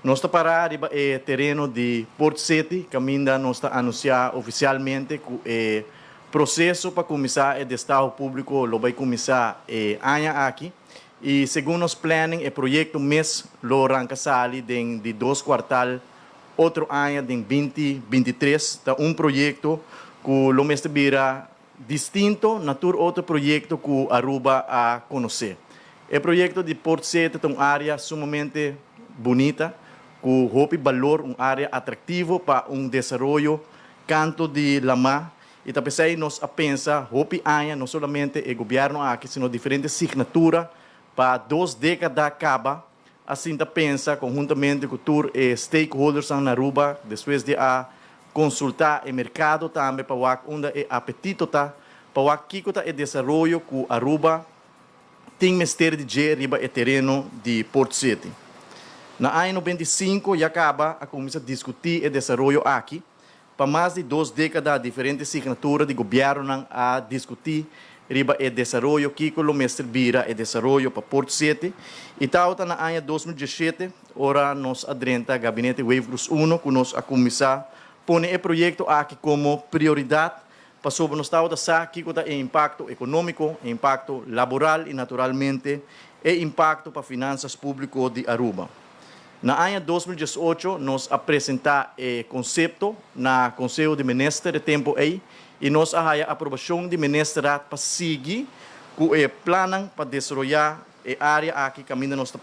Nos ta para riba e tereno di Port City, caminda nos ta anuncia oficialmente cu e proceso pa cuminsa e destaho publico lo bay cuminsa e aña aki. Y segun nos planning, e proyecto mes lo ranca sali den di dos kwartaal otro aña, den 2023. Ta un proyecto cu lo mester bira distinto na tur otro proyecto cu Aruba a conoce. E proyecto di Port City ta un area sumamente bunita, cu hopi balor, un area atractivo pa un desaroyo canto di lama. Y ta pesey nos a pensa hopi aña, no solamente e gobierno aki, sino diferente signatura pa 2 decada caba, asina ta pensa conhuntamente cu tur e stakeholders na Aruba, despues di a consulta e mercado tambe pa wak unda e apetito ta, pa wak kico ta e desaroyo cu Aruba tin mester di dje riba e tereno di Port City. Na aña 95 ya caba a cuminsa discuti e desaroyo aki. Pa mas di 2 decada diferente signatura di gobierno a discuti riba e desaroyo, kico lo mester bira e desaroyo pa Port City. Y tabata na aña 2017, ora nos a drenta gabinete Wever-Croes 1, cu nos a cuminsa pone e proyecto aki como prioridad, pasobra nos tabata sa kico ta e impacto economico, impacto laboral y naturalmente e impacto pa finanzas publico di Aruba. Na aña 2018 nos a presenta e concepto na Conseho di Minister e tempo ey y nos a haya aprobacion di Ministerraad pa sigui cu e plan pa desaroya e area aki caminda nos.